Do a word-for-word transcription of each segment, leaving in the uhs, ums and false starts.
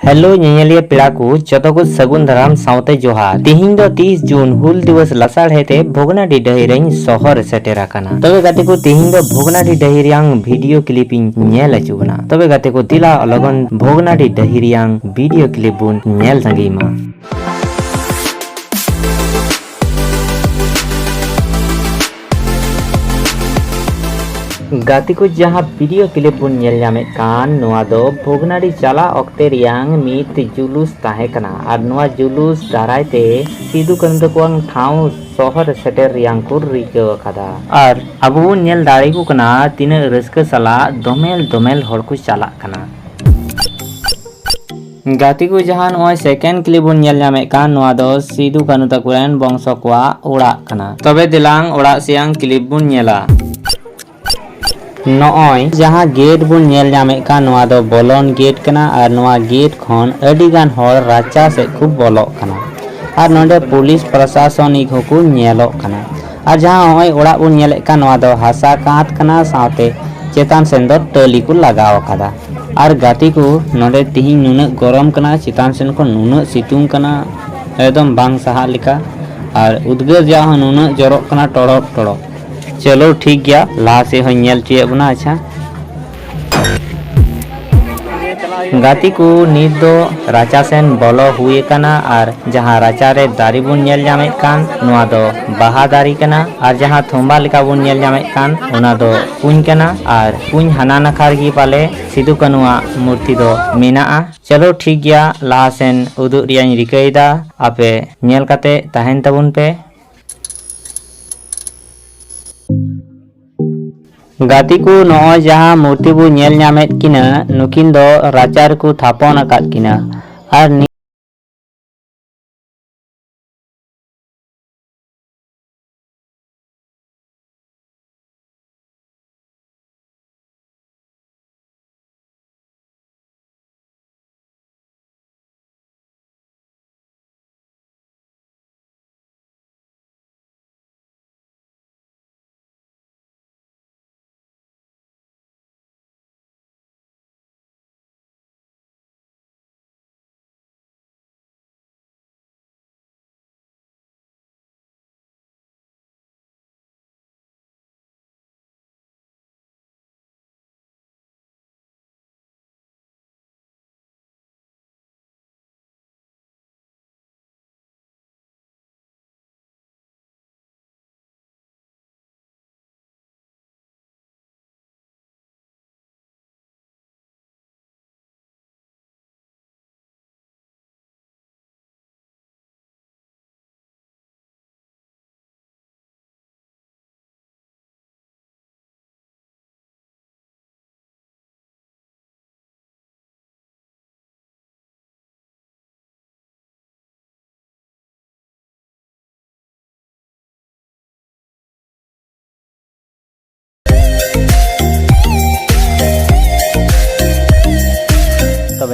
Hello ᱧᱮᱧᱮᱞᱤᱭᱟᱹ ᱯᱮᱲᱟ ᱠᱚ, ᱡᱚᱛᱚ ᱠᱚ ᱥᱟᱹᱜᱩᱱ ᱫᱟᱨᱟᱢ ᱥᱟᱶᱛᱮ ᱡᱚᱦᱟᱨ᱾ ᱛᱤᱦᱤᱧ ᱫᱚ ᱛᱤᱥ ᱡᱩᱱ ᱦᱩᱞ ᱫᱤᱵᱚᱥ ᱞᱟᱥᱟᱲᱦᱮᱫ ᱛᱮ ᱵᱷᱚᱜᱽᱱᱟᱰᱤ ᱰᱟᱹᱦᱤ ᱨᱮᱧ ᱥᱚᱦᱚᱨ ᱥᱮᱴᱮᱨ ᱟᱠᱟᱱᱟ᱾ ᱛᱚᱵᱮ ᱜᱟᱛᱮ ᱠᱚ, ᱛᱤᱦᱤᱧ ᱫᱚ ᱵᱷᱚᱜᱽᱱᱟᱰᱤ ᱰᱟᱹᱦᱤ ᱨᱮᱭᱟᱝ ᱵᱷᱤᱰᱤᱭᱳ ᱠᱞᱤᱯ ᱤᱧ ᱧᱮᱞ ᱦᱚᱪᱚ ᱵᱚᱱᱟ᱾ ᱛᱚᱵᱮ ᱜᱟᱛᱮ ᱠᱚ, ᱫᱮᱞᱟ ᱞᱚᱜᱚᱱ ᱵᱷᱚᱜᱽᱱᱟᱰᱤ ᱰᱟᱹᱦᱤ ᱨᱮᱭᱟᱝ ᱵᱷᱤᱰᱤᱭᱳ ᱠᱞᱤᱯ ᱵᱚᱱ ᱧᱮᱞ ᱛᱟᱸᱜᱤ ᱢᱟ᱾ ᱜᱟᱛᱮ ᱠᱚ, ᱡᱟᱦᱟᱸ ᱵᱷᱤᱰᱤᱭᱳ ᱠᱞᱤᱯ ᱵᱚᱱ ᱧᱮᱞ ᱧᱟᱢᱮᱫ ᱠᱟᱱ, ᱱᱚᱣᱟ ᱫᱚ ᱵᱷᱚᱜᱽᱱᱟᱰᱤ ᱪᱟᱞᱟᱜ ᱚᱠᱛᱮ ᱨᱮᱭᱟᱝ ᱢᱤᱫ ᱡᱩᱞᱩᱥ ᱛᱟᱦᱮᱸ ᱠᱟᱱᱟ᱾ ᱟᱨ ᱱᱚᱣᱟ ᱡᱩᱞᱩᱥ ᱫᱟᱨᱟᱭ ᱛᱮ ᱥᱤᱫᱩ ᱠᱟᱹᱱᱦᱩ ᱛᱟᱠᱚᱣᱟᱝ ᱴᱷᱟᱶ ᱥᱚᱦᱚᱨ ᱨᱮ ᱥᱮᱴᱮᱨ ᱨᱮᱭᱟᱝ ᱠᱚ ᱨᱤᱠᱟᱹ ᱟᱠᱟᱫᱟ᱾ ᱟᱨ ᱟᱵᱚ ᱵᱚᱱ ᱧᱮᱞ ᱫᱟᱲᱮᱭᱟᱠᱚ ᱠᱟᱱᱟ ᱛᱤᱱᱟᱹᱜ ᱨᱟᱹᱥᱠᱟᱹ ᱥᱟᱞᱟᱜ ᱫᱚᱢᱮᱞ ᱫᱚᱢᱮᱞ ᱦᱚᱲ ᱠᱚ ᱪᱟᱞᱟᱜ ᱠᱟᱱᱟ᱾ ᱜᱟᱛᱮ ᱠᱚ, ᱡᱟᱦᱟᱸ ᱱᱚᱜᱼᱚᱭ ᱥᱮᱠᱮᱱᱰ ᱠᱞᱤᱯ ᱵᱚᱱ ᱧᱮᱞ ᱧᱟᱢᱮᱫ ᱠᱟᱱ, ᱱᱚᱣᱟ ᱫᱚ ᱥᱤᱫᱩ ᱠᱟᱹᱱᱦᱩ ᱛᱟᱠᱚ ᱨᱮᱱ ᱵᱚᱝᱥᱚ ᱠᱚᱣᱟᱜ ᱚᱲᱟᱜ ᱠᱟᱱᱟ᱾ ᱛᱚᱵᱮ ᱫᱮᱞᱟᱝ ᱚᱲᱟᱜ ᱥᱮᱭᱟᱝ ᱠᱞᱤᱯ ᱵᱚᱱ ᱧᱮᱞᱟ᱾ ᱱᱚᱜᱼᱚᱭ ᱡᱟᱦᱟᱸ ᱜᱮᱴ ᱵᱚᱱ ᱧᱮᱞ ᱧᱟᱢᱮᱫ ᱠᱟᱱ, ᱱᱚᱣᱟ ᱫᱚ ᱵᱚᱞᱚᱱ ᱜᱮᱴ ᱠᱟᱱᱟ ᱟᱨ ᱱᱚᱣᱟ ᱜᱮᱴ ᱠᱷᱚᱱ ᱟᱹᱰᱤ ᱜᱟᱱ ᱦᱚᱲ ᱨᱟᱪᱟ ᱥᱮᱫ ᱠᱚ ᱵᱚᱞᱚᱜ ᱠᱟᱱᱟ᱾ ᱟᱨ ᱱᱚᱰᱮ ᱯᱩᱞᱤᱥ ᱯᱨᱚᱥᱟᱥᱚᱱᱤᱠ ᱦᱚᱸᱠᱚ ᱧᱮᱞᱚᱜ ᱠᱟᱱᱟ᱾ ᱟᱨ ᱡᱟᱦᱟᱸ ᱱᱚᱜᱼᱚᱭ ᱚᱲᱟᱜ ᱵᱚᱱ ᱧᱮᱞᱮᱫ ᱠᱟᱱ, ᱱᱚᱣᱟ ᱫᱚ ᱦᱟᱥᱟ ᱠᱟᱸᱛ ᱠᱟᱱᱟ, ᱥᱟᱶᱛᱮ ᱪᱮᱛᱟᱱ ᱥᱮᱱ ᱫᱚ ᱴᱟᱹᱞᱤ ᱠᱚ ᱞᱟᱜᱟᱣ ᱟᱠᱟᱫᱟ᱾ ᱟᱨ ᱜᱟᱛᱮ ᱠᱚ, ᱱᱚᱰᱮ ᱛᱤᱦᱤᱧ ᱱᱩᱱᱟᱹᱜ ᱜᱚᱨᱚᱢ ᱠᱟᱱᱟ, ᱪᱮᱛᱟᱱ ᱥᱮᱱ ᱠᱷᱚᱱ ᱱᱩᱱᱟᱹᱜ ᱥᱤᱛᱩᱝ ᱠᱟᱱᱟ, ᱮᱠᱫᱚᱢ ᱵᱟᱝ ᱥᱟᱦᱟᱜ ᱞᱮᱠᱟ᱾ ᱟᱨ ᱩᱫᱽᱜᱟᱹᱨ ᱡᱟ ᱦᱚᱸ ᱱᱩᱱᱟᱹᱜ ᱡᱚᱨᱚᱜ ᱠᱟᱱᱟ, ᱴᱚᱲᱚᱠ ᱴᱚᱲᱚᱠ᱾ ᱪᱚᱞᱚ ᱴᱷᱤᱠ ᱜᱮᱭᱟ, ᱞᱟᱦᱟ ᱥᱮᱫ ᱦᱚᱸᱧ ᱧᱮᱞ ᱦᱚᱪᱚᱭᱮᱫ ᱵᱚᱱᱟ᱾ ᱟᱪᱪᱷᱟ ᱜᱟᱛᱮ ᱠᱚ, ᱱᱤᱛ ᱫᱚ ᱨᱟᱪᱟ ᱥᱮᱱ ᱵᱚᱞᱚ ᱦᱩᱭ ᱟᱠᱟᱱᱟ᱾ ᱟᱨ ᱡᱟᱦᱟᱸ ᱨᱟᱪᱟ ᱨᱮ ᱫᱟᱨᱮ ᱵᱚᱱ ᱧᱮᱞ ᱧᱟᱢᱮᱫ ᱠᱟᱱ, ᱱᱚᱣᱟ ᱫᱚ ᱵᱟᱦᱟ ᱫᱟᱨᱮ ᱠᱟᱱᱟ᱾ ᱟᱨ ᱡᱟᱦᱟᱸ ᱛᱷᱚᱢᱵᱟ ᱞᱮᱠᱟ ᱵᱚᱱ ᱧᱮᱞ ᱧᱟᱢᱮᱫ ᱠᱟᱱ, ᱚᱱᱟ ᱫᱚ ᱠᱩᱧ ᱠᱟᱱᱟ᱾ ᱟᱨ ᱠᱩᱧ ᱦᱟᱱᱟ ᱱᱟᱠᱷᱟ ᱨᱮᱜᱮ ᱯᱟᱞᱮ ᱥᱤᱫᱩ ᱠᱟᱹᱱᱩᱣᱟᱜ ᱢᱩᱨᱛᱤ ᱫᱚ ᱢᱮᱱᱟᱜᱼᱟ᱾ ᱪᱚᱞᱚ ᱴᱷᱤᱠ ᱜᱮᱭᱟ, ᱞᱟᱦᱟ ᱥᱮᱱ ᱩᱫᱩᱜ ᱨᱮᱭᱟᱜ ᱤᱧ ᱨᱤᱠᱟᱹᱭᱮᱫᱟ᱾ ᱟᱯᱮ ᱧᱮᱞ ᱠᱟᱛᱮ ᱛᱟᱦᱮᱱ ᱛᱟᱵᱚᱱ ᱯᱮ᱾ ᱜᱟᱛᱮ ᱠᱚ, ᱱᱚᱜᱼᱚᱭ ᱡᱟᱦᱟᱸ ᱢᱩᱨᱛᱤ ᱵᱚ ᱧᱮᱞ ᱧᱟᱢᱮᱫ ᱠᱤᱱᱟ, ᱱᱩᱠᱤᱱ ᱫᱚ ᱨᱟᱪᱟ ᱨᱮᱠᱚ ᱛᱷᱟᱯᱚᱱ ᱟᱠᱟᱫ ᱠᱤᱱᱟ᱾ ᱟᱨ ᱱᱤ-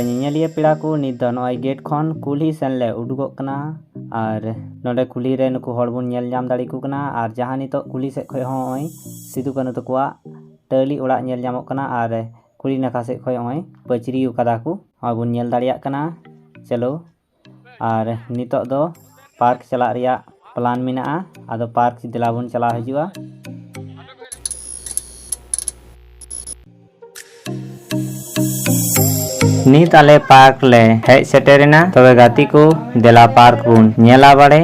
ᱧᱮᱧᱮᱞᱤᱭᱟᱹ ᱯᱮᱲᱟ ᱠᱚ, ᱱᱤᱛ ᱫᱚ ᱱᱚᱜᱼᱚᱭ ᱜᱮᱴ ᱠᱷᱚᱱ ᱠᱩᱞᱦᱤ ᱥᱮᱱ ᱞᱮ ᱩᱰᱩᱠᱚᱜ ᱠᱟᱱᱟ᱾ ᱟᱨ ᱱᱚᱰᱮ ᱠᱩᱞᱦᱤ ᱨᱮ ᱱᱩᱠᱩ ᱦᱚᱲ ᱵᱚᱱ ᱧᱮᱞ ᱧᱟᱢ ᱫᱟᱲᱮ ᱠᱚ ᱠᱟᱱᱟ᱾ ᱟᱨ ᱡᱟᱦᱟᱸ ᱱᱤᱛᱚᱜ ᱠᱩᱞᱦᱤ ᱥᱮᱫ ᱠᱷᱚᱱ ᱦᱚᱸ ᱱᱚᱜᱼᱚᱭ ᱥᱤᱫᱩ ᱠᱟᱹᱱᱦᱩ ᱛᱟᱠᱚᱣᱟᱜ ᱴᱟᱹᱞᱤ ᱚᱲᱟᱜ ᱧᱮᱞ ᱧᱟᱢᱚᱜ ᱠᱟᱱᱟ᱾ ᱟᱨ ᱠᱩᱲᱤ ᱱᱟᱠᱷᱟ ᱥᱮᱫ ᱠᱷᱚᱱ ᱱᱚᱜᱼᱚᱭ ᱯᱟᱹᱪᱨᱤ ᱟᱠᱟᱫᱟ ᱠᱚ, ᱱᱚᱜᱼᱚᱭ ᱵᱚᱱ ᱧᱮᱞ ᱫᱟᱲᱮᱭᱟᱜ ᱠᱟᱱᱟ᱾ ᱪᱚᱞᱚ, ᱟᱨ ᱱᱤᱛᱚᱜ ᱫᱚ ᱯᱟᱨᱠ ᱪᱟᱞᱟᱜ ᱨᱮᱭᱟᱜ ᱯᱞᱟᱱ ᱢᱮᱱᱟᱜᱼᱟ᱾ ᱟᱫᱚ ᱯᱟᱨᱠ ᱫᱮᱞᱟ ᱵᱚᱱ ᱪᱟᱞᱟᱣ ᱦᱤᱡᱩᱜᱼᱟ᱾ ᱱᱤᱛ ᱟᱞᱮ ᱯᱟᱨᱠ ᱞᱮ ᱦᱮᱡ ᱥᱮᱴᱮᱨᱮᱱᱟ᱾ ᱛᱚᱵᱮ ᱜᱟᱛᱮ ᱠᱚ, ᱫᱮᱞᱟ ᱯᱟᱨᱠ ᱵᱚᱱ ᱧᱮᱞᱟ ᱵᱟᱲᱮ᱾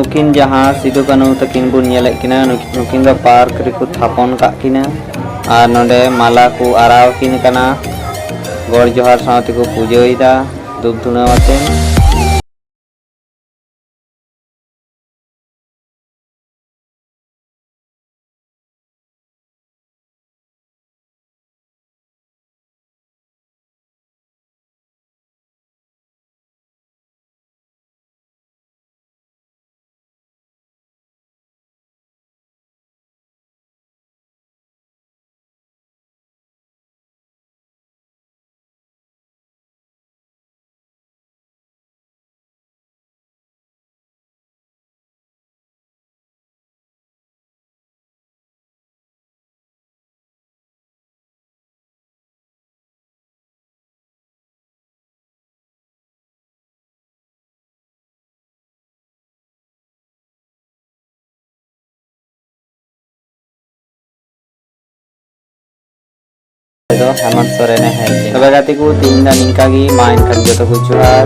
ᱱᱩᱠᱤᱱ ᱡᱟᱦᱟᱸ ᱥᱤᱫᱩ ᱠᱟᱹᱱᱦᱩ ᱛᱟᱹᱠᱤᱱ ᱵᱚᱱ ᱧᱮᱞᱮᱫ ᱠᱤᱱᱟ, ᱱᱩᱠ-, ᱱᱩᱠᱤᱱ ᱫᱚ ᱯᱟᱨᱠ ᱨᱮᱠᱚ ᱛᱷᱟᱯᱚᱱ ᱠᱟᱜ ᱠᱤᱱᱟ ᱟᱨ ᱱᱚᱰᱮ ᱢᱟᱞᱟ ᱠᱚ ᱟᱨᱟᱣ ᱟᱹᱠᱤᱱ ᱠᱟᱱᱟ, ᱜᱚᱰ ᱡᱚᱦᱟᱨ ᱥᱟᱶ ᱛᱮᱠᱚ ᱯᱩᱡᱟᱹᱭᱮᱫᱟ ᱫᱷᱩᱯ ᱫᱷᱩᱱᱟᱹᱣ ᱟᱛᱮ᱾ ᱫᱚ ᱦᱮᱢᱚᱱᱛ ᱥᱚᱨᱮᱱᱮ ᱦᱮᱡ ᱞᱮᱱᱟ᱾ ᱛᱚᱵᱮ ᱜᱟᱛᱮ ᱠᱚ, ᱛᱮᱦᱮᱧ ᱫᱚ ᱱᱤᱝᱠᱟ ᱜᱮ᱾ ᱢᱟ ᱮᱱᱠᱷᱟᱱ ᱡᱚᱛᱚ ᱠᱚ ᱡᱚᱦᱟᱨ᱾